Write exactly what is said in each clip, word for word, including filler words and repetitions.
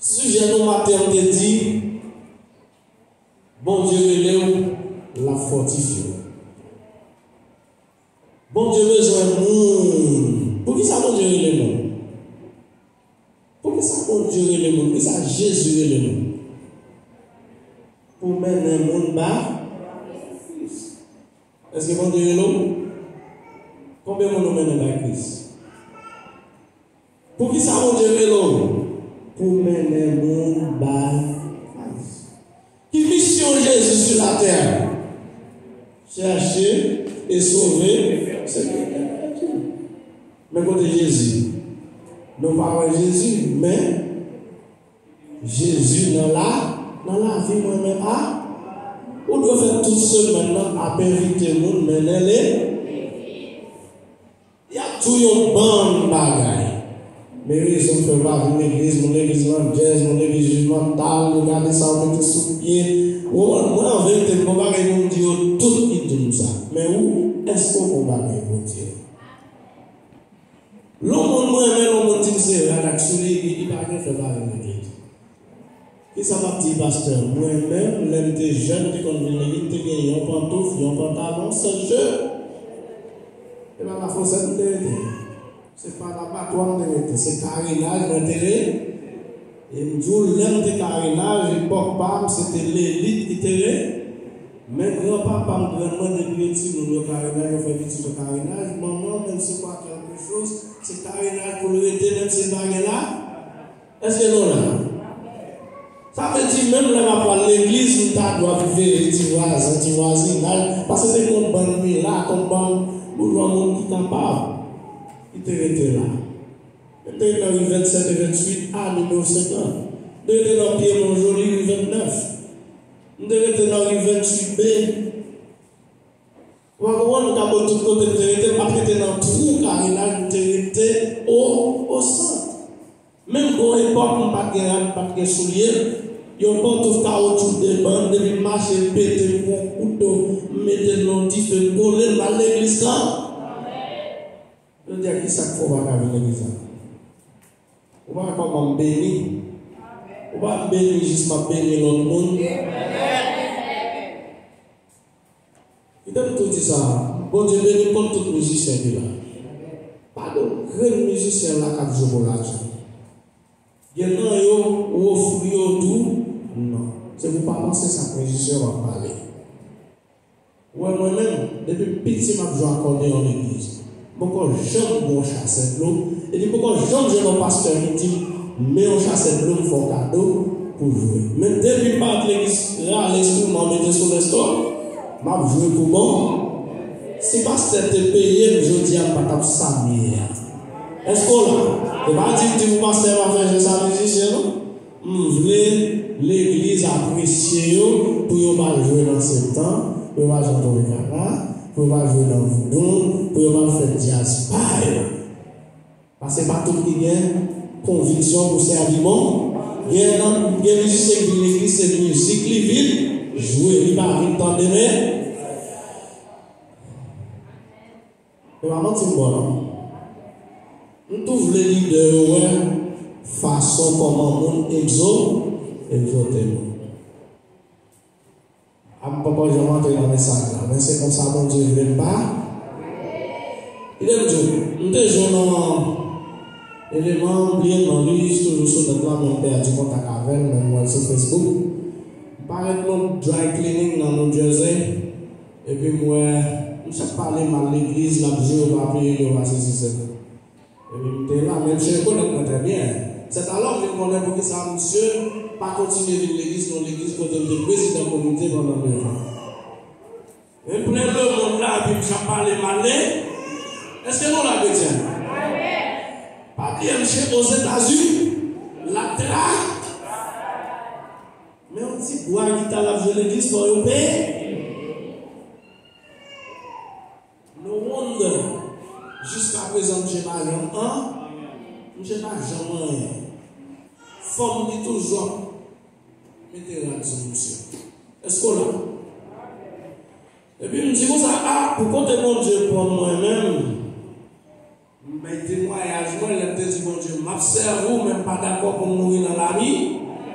Sijè nou maten an te di, Bondye rele w, l ap fòtifye w. Bondye bezwen moun. Poukisa Bondye rele moun? Poukisa Bondye rele moun? Poukisa Jezi rele moun? Pou mennen moun ba Kris. Èske Bondye rele w? Konbyen moun ou mennen bay Kris? Poukisa Bondye rele w? Pou mennen moun bay Kris. Ki misyon Jezi sou latè? Chercher et sauver ce qui est perdu. Men kote Jezi? Nou pa wè Jezi, men Jezi nan la, nan lavi mwen menm a. Ou dwe fè tout semèn nan ap envite moun mennen le. Y ap di w yon bann bagay. Men rezon k fè w pa vin legliz, moun legliz landjèz, moun legliz jijmantal, yo gade sa w mete sou pye. Ou konprann? Mwen, an verite, m gon bagay pou m di yo tout ki di m sa. Men ou, èske w gon bagay pou w di yo? Lè yon moun mwen renmen, lè yon moun di m se rad ak soulye li, li pa gen fè pa vin legliz. Kisa m ap di pastè? Mwen menm, lè m te jèn, m te konn vin legliz, m te gen yon pantouf, yon pantalon, sèl je. E pa la fosèt m te rete. Se pa labatwa m te rete. Se karenaj mwen te rete. E m di w, lè m te karenaj, epòk pa m, se te lelit ki te rete. Men granpapa m, grann mwen, depi yo timoun, yo karenaj, yo fè pitit yo karenaj. Manman, menm si kwa kèlke choz, se karenaj pou l rete, menm si l pa gen la. Èske nou la? Sa vle di, menm lè m ap pral legliz, m ta dwe ap veye ti vwazen, ti vwazinaj, paske te gen yon bann milat, yon bann boujwa, moun ki kapab, ki te rete la. M te rete nan ri vennsèt e venntuit a, nimewo senkant. M te rete nan Pye Mont Joli, ri vennèf. M te rete nan ri venntuit B. Ou pa konprann, m ta bon tout kote m te rete, m pa t rete nan twou karenaj, m te rete o, o sant. Menm gon epòk, m pa t gen rad, m pa t gen soulye, yon pantouf kawotchou de bann, depi m mache, l pete, m pran kouto, m mete l nan dife, m kole l, m al legliz la. Jodi a, kisa k fè w pa ka vin legliz la? Ou pa wè kòman m beni? Ou pa m beni jis m ap beni lòt moun? Kite m tou di sa, Bondye beni m konn tout mizisyen ki la. Pa gen yon grenn mizisyen la k ap jwe pou lajan. Gen nan yo, ou ofri yo tou, non. Se pou w pa panse sa k mizisyen w ap pale. Ou wè mwen menm, depi m piti m ap jwe akòdeyon legliz. M poko janm bwè yon chasè dlo, epi m poko janm jwenn yon pastè ki di m, men yon chasè dlo m fè w kado pou w jwe. Men depi m parèt legliz, rale enstriman, mete sou lèsto, m ap jwe pou bon. Si pastè te peye m, jodi a m pa t ap sa m ye a. Èske w la? E pa di m di pou pastè pa fè jan sa mizisyen non. M vle legliz apresye yo pou yo pa al jwe nan septan, pou yo pa al jwe nan Tropicana, pou yo pa al jwe nan voudou, pou yo pa al fè djaz pa yo. Paske pa tout ki gen konviksyon pou sèvi bon. Gen nan, gen mizisyen ki vin legliz, se mizik li vin jwe, li pa vin tande men. E pa manti m ba w non. M tou vle lidè yo wè fason kòman moun egzo-, egzote nou. A m poko janm antre nan mesaj la, men se konsa Bondye vle m pa. Kite m di w, m te jwenn yon eleman, m bliye non li, toujou sou nèt la, men m pèdi kontak avè l, men m wè l sou Facebook. M parèt nan dry cleaning nan New Jersey. Epi m wè, misye ap pale mal legliz, l ap jwe, yo pa peye l, yo pa sesi, sela. Epi m te la, men misye rekonèt mwen trè byen. Sètalò m vin konnen poukisa misye pa kontinye vin legliz, nan legliz kote l te prezidan komite pandan de zan. Men plen lemonn la, epi misye ap pale mal de. Èske nou la, kretyen? Pa bliye, misye Ozetazini, l ap tra-, Men yon ti bwa gita l ap jwe legliz, fò yo peye. No wonder, jiskaprezan, misye pa janm an, misye pa janm anyen. Fanm li toujou ap mete rad sou misye. Èske w la? Epi m di konsa, a, pou kote Bondye pran mwen menm, m bay temwayaj mwen, lè m te di Bondye, M ap sèvi w, men m pa dakò pou m mouri nan lari.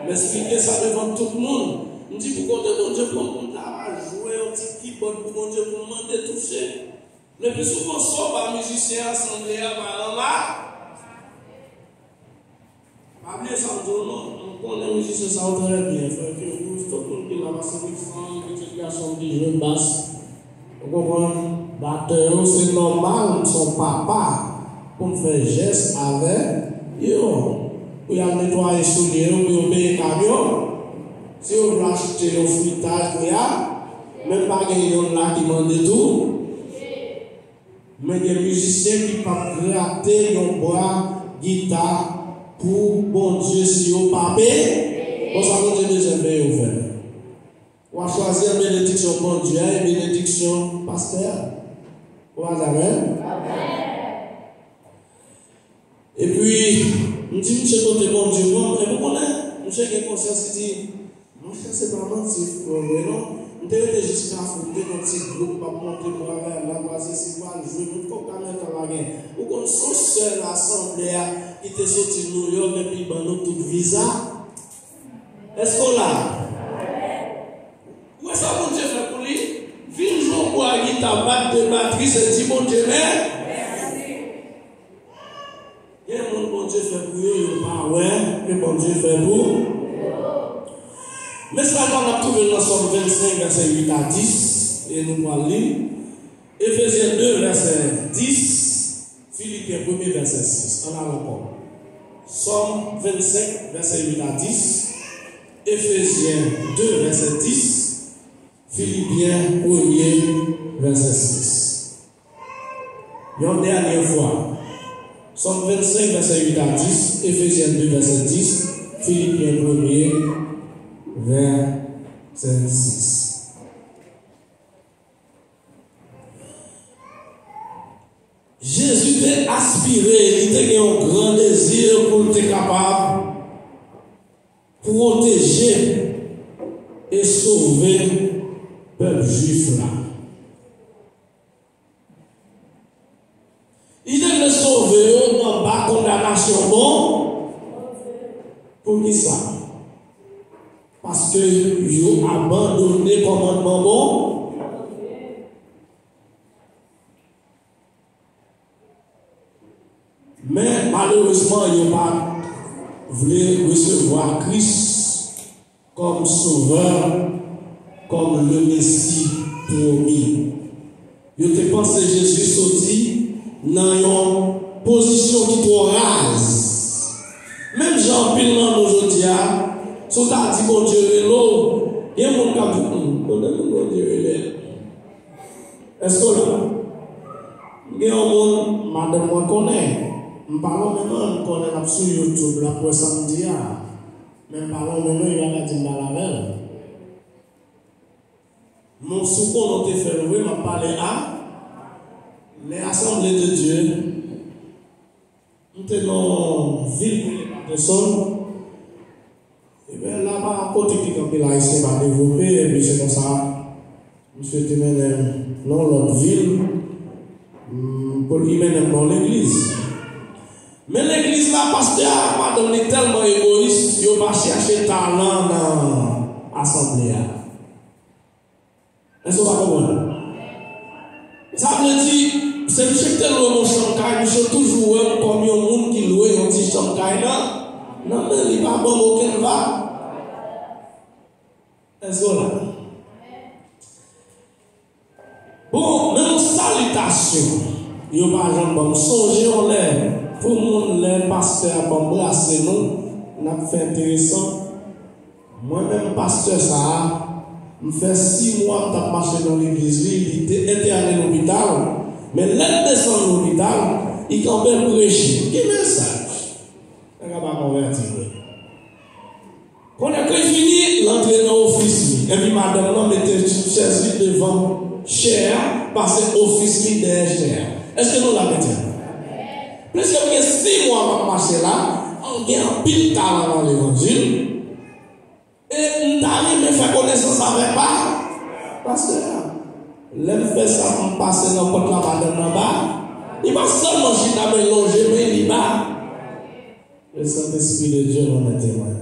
M eksplike sa devan tout moun. M di, pou kote Bondye pran m pou m ta va jwe yon ti kibòd pou Bondye, pou m mande touche. Lepli souvan, sa w ba mizisyen asanble a pa ranmase. Pa bliye sa m di w non. M konnen mizisyen sa yo trè byen. Frè Kerous, tout moun ki la, pase Wilson, pitit gason m ki jwe bas. Ou konprann? Batè yo, se nòmal, m se yon papa, pou m fè jès avèk yo. Pou y al netwaye soulye yo, pou yo peye kamyon. Si yo vle achte yon fritaj pou y al, menm pa gen youn la ki mande tou. Men gen mizisyen ki p ap grate yon bwa gita pou Bondye si yo pa peye. Bon, sa Bondye bezwen peye yo fè. W a chwazi ant benediksyon Bondye a e benediksyon pastè a. Ou pa amèn? Epi, m di misye kote Bondye pran m, epi w konnen, misye gen konsyans, li di, monchè, se pa manti, frè, vre non. M te rete jis Kafou, m te gen yon ti gwoup, m ap monte bwa la, bwa sesi, bwa jwe, tout kòb kamyonèt la pa gen. Ou konn se yon sèl asanble a ki te soti Nouyòk epi ban nou tout viza? Èske w la? Ou wè sa Bondye fè pou li? Vin jwe yon bwa gita, bat de batri, se di Bondye mè. Gen moun Bondye fè pou yo, yo pa wè ke Bondye fè pou. Men sa la, n ap twouve l nan Sòm vennsenk, vèsè uit a dis, e nou pral li. Efezyen de, vèsè dis, Filipyen premye, vèsè sis. Ann al ankò. Sòm vennsenk, vèsè uit a dis, Efezyen de, vèsè dis, Filipyen premye, vèsè sis. Yon dènyè fwa. Sòm vennsenk, vèsè uit a dis, Efezyen de, vèsè dis, Filipyen premye, vèsè sis. Jezi te aspire, li te gen yon gran dezi pou l te kapab pwoteje e sove pèp jwif la. Li te vle sove yo anba kondanasyon bon. Poukisa? Paske yo abandone kòmandman bon. Men malerezman, yo pa t vle resevwa Kris kòm Sovè, kòm le Mesi pwomi. Yo te panse Jezi soti nan yon pozisyon ki twò raz. Menm jan anpil nan nou jodi a, si w ta di Bondye rele w, gen moun k ap di, "Hmm, konnen moun Bondye rele a?" Èske w la? M gen yon moun, madanm mwen konnen. M pa lonmen non, m konnen l ap sou YouTube, l ap wè sa m di a. Men m pa lonmen non, li pa ka di m pale avè l. Men si w konnen w te fè l vre, m ap pale a les Assemblées de Dieu. M te nan yon vil ki rele Patterson. Ebyen, laba kote ki gen anpil Ayisyen pa devlope, epi se konsa, misye te mennen m nan yon lòt vil, m, pou li mennen m nan yon legliz. Men legliz la, pastè a ak madanm li tèlman egoyis, yo pa chèche talan nan asanble a. Èske w pa konprann? Sa vle di, se misye ki te lwe m yon chanm kay, misye toujou wè m kòm yon moun ki lwe yon ti chanm kay nan, nan men li, pa ban m okenn vag. Èske w la? Bon, nan yon salitasyon, yo pa janm ban m sonje yon lè, pou moun, lè pastè a ban m brase nou, n ap fè enteresan. Mwen menm, pastè sa a, m fè sis mwa m t ap mache nan legliz li, li te entène lopital, men lè l desann lopital, li kanpe l preche. Ki mesaj? Nèg la pa konvèti vre. Kounye a, kan l fini, l antre nan ofis li, epi madanm nan mete chèz li devan chè a, pase ofis li dèyè chè a. Èske nou la, kretyen? Prèske m gen sis mwa m ap mache la, m gen anpil talan nan levanjil. E m ta renmen fè konesans avèk pa, pastè a. Lè m fè sa, m pase nan pòt la, madanm nan ba. Li pa sèlman chita, men lonje men li ba. Le Saint-Esprit de Dieu va mettre moi.